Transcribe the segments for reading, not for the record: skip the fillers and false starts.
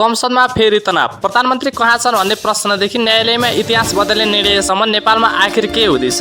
संसदमा फेरि तनाव। प्रधानमन्त्री कहाँ छन् भन्ने प्रश्नदेखि न्यायालयमा इतिहास बदल्ने निर्णयसम्म नेपालमा आखिर के हुँदैछ?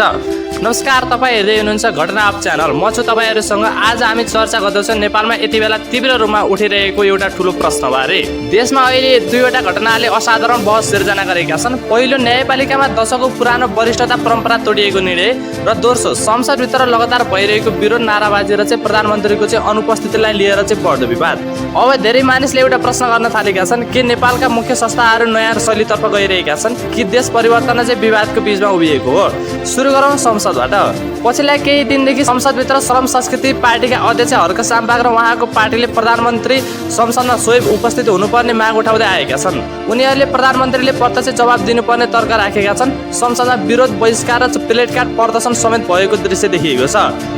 नमस्कार, तपाईँ हेर्दै हुनुहुन्छ घटना अफ च्यानल। म छु तपाईँहरूसँग। आज हामी चर्चा गर्दैछौँ नेपालमा यति बेला तीव्र रूपमा उठिरहेको एउटा ठुलो प्रश्नबारे। देशमा अहिले दुईवटा घटनाले असाधारण बहस सिर्जना गरेका छन्। पहिलो, न्यायपालिकामा दशकौं पुरानो वरिष्ठता परम्परा तोडिएको निर्णय, र दोस्रो, संसदभित्र लगातार भइरहेको विरोध नाराबाजी र चाहिँ प्रधानमन्त्रीको चाहिँ अनुपस्थितिलाई लिएर चाहिँ बढ्दो विवाद। अब धेरै मानिसले एउटा प्रश्न गर्न थालेका छन्, के नेपालका मुख्य संस्थाहरू नयाँ शैलीतर्फ गइरहेका छन् कि देश परिवर्तन चाहिँ विवादको बीचमा उभिएको हो? सुरु गरौँ संसदबाट। पछिल्ला केही दिनदेखि संसदभित्र श्रम संस्कृति पार्टीका अध्यक्ष हर्क साम्पाङ र उहाँको पार्टीले प्रधानमन्त्री संसदमा स्वयं उपस्थित हुनुपर्ने माग उठाउँदै आएका छन्। उनीहरूले प्रधानमन्त्रीले प्रत्यक्ष जवाब दिनुपर्ने तर्क राखेका छन्। संसदमा विरोध, बहिष्कार र प्लेटकार्ड प्रदर्शन समेत भएको दृश्य देखिएको छ।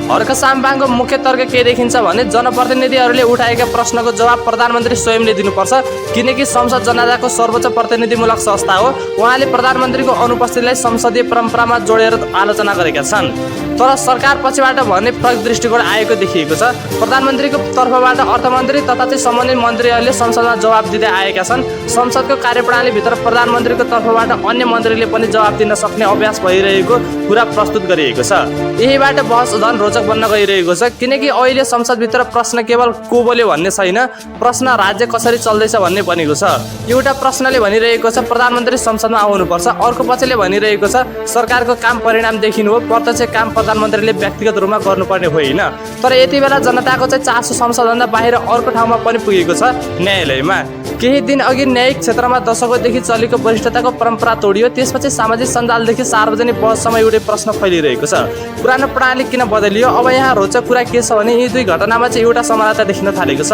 हर्क साम्पाङको मुख्य तर्क के देखिन्छ भने जनप्रतिनिधिहरूले उठाएका प्रश्नको जवाब प्रधानमन्त्री स्वयंले दिनुपर्छ, किनकि संसद जनताको सर्वोच्च प्रतिनिधिमूलक संस्था हो। उहाँले प्रधानमन्त्रीको अनुपस्थितिलाई संसदीय परम्परामा जोडेर आलोचना गरेका छन्। तर सरकार पछिबाट भने फरक दृष्टिकोण आएको देखिएको छ। प्रधानमन्त्रीको तर्फबाट अर्थमन्त्री तथा चाहिँ सम्बन्धित मन्त्रीहरूले संसदमा जवाब दिँदै आएका छन्। संसदको कार्यप्रणालीभित्र प्रधानमन्त्रीको तर्फबाट अन्य मन्त्रीले पनि जवाब दिन सक्ने अभ्यास भइरहेको कुरा प्रस्तुत गरिएको छ। यहीबाट बहस झन् रोचक बन्न गइरहेको छ, किनकि अहिले संसदभित्र प्रश्न केवल को बोल्यो भन्ने छैन, प्रश्न राज्य कसरी चल्दैछ भन्ने बनेको छ। एउटा प्रश्नले भनिरहेको छ प्रधानमन्त्री संसदमा आउनुपर्छ, अर्को पक्षले भनिरहेको छ सरकारको काम परिणाम देखिनु हो, प्रत्यक्ष काम प्रधानमन्त्रीले व्यक्तिगत रूपमा गर्नुपर्ने होइन। तर यति बेला जनताको चाहिँ चासो संसदभन्दा बाहिर अर्को ठाउँमा पनि पुगेको छ, न्यायालयमा। केही दिन अघि न्यायिक क्षेत्रमा दशकौंदेखि चलेको वरिष्ठताको परम्परा तोडियो। त्यसपछि सामाजिक सञ्जालदेखि सार्वजनिक बहससम्म एउटै प्रश्न फैलिरहेको छ, पुरानो प्रणाली किन बदलियो? अब यहाँ रोचक कुरा के छ भने यी दुई घटनामा चाहिँ एउटा समानता देखिन थालेको छ।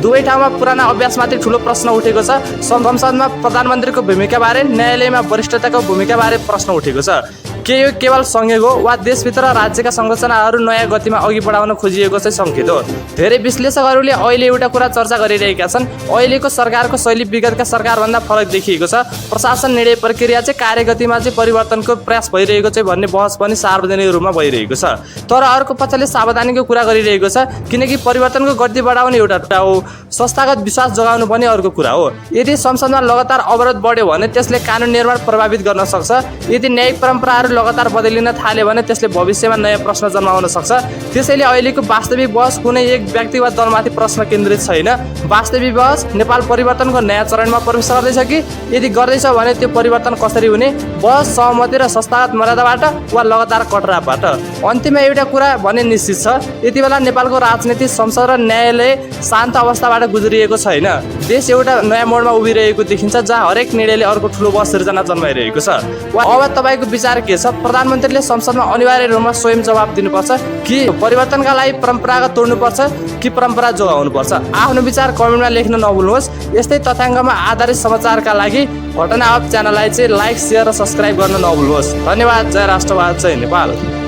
दुवै ठाउँमा पुराना अभ्यासमाथि ठुलो प्रश्न उठेको छ। संसदमा प्रधानमन्त्रीको भूमिकाबारे, न्यायालयमा वरिष्ठताको भूमिकाबारे प्रश्न उठेको छ। के यो केवल संयोग हो वा देशभित्र राज्यका संरचनाहरू नयाँ गतिमा अघि बढाउन खोजिएको चाहिँ सङ्केत हो? धेरै विश्लेषकहरूले अहिले एउटा कुरा चर्चा गरिरहेका छन्, अहिलेको सरकारको शैली विगतका सरकारभन्दा फरक देखिएको छ। प्रशासन, निर्णय प्रक्रिया चाहिँ कार्यगतिमा चाहिँ परिवर्तनको प्रयास भइरहेको छ भन्ने बहस पनि सार्वजनिक रूपमा भइरहेको छ। तर अर्को पक्षले सावधानीको कुरा गरिरहेको छ, किनकि परिवर्तनको गति बढाउने एउटा हो, संस्थागत विश्वास जोगाउनु पनि अर्को कुरा हो। यदि संसदमा लगातार अवरोध बढ्यो भने त्यसले कानुन निर्माण प्रभावित गर्न सक्छ। यदि न्यायिक परम्पराहरू लगातार बदलिन थाल्यो भने त्यसले भविष्यमा नयाँ प्रश्न जन्माउन सक्छ। त्यसैले अहिलेको वास्तविक बहस कुनै एक व्यक्ति वा दलमाथि प्रश्न केन्द्रित छैन। वास्तविक बहस नेपाल परिवर्तनको नयाँ चरणमा प्रवेश गर्दैछ कि? यदि गर्दैछ भने त्यो परिवर्तन कसरी हुने? बहस, सहमति र संस्थागत मर्यादाबाट वा लगातार कटराबाट? अन्तिममा एउटा कुरा भने निश्चित छ, यति बेला नेपालको राजनीति, संसद र न्यायालय शान्त अवस्थाबाट गुज्रिएको छैन। देश एउटा नयाँ मोडमा उभिरहेको देखिन्छ, जहाँ हरेक निर्णयले अर्को ठुलो बहस सिर्जना जन्माइरहेको छ। अब तपाईँको विचार के छ? प्रधानमन्त्रीले संसदमा अनिवार्य रूपमा स्वयं जवाब दिनुपर्छ कि परिवर्तनका लागि परम्परागत तोड्नुपर्छ कि परम्परा जोगाउनुपर्छ? आफ्नो विचार कमेन्टमा लेख्न नभुल्नुहोस्। यस्तै तथ्याङ्कमा आधारित समाचारका लागि घटना अफ च्यानललाई चाहिँ लाइक, सेयर र सब्सक्राइब गर्न नभुल्नुहोस्। धन्यवाद। जय राष्ट्रवाद, जय नेपाल।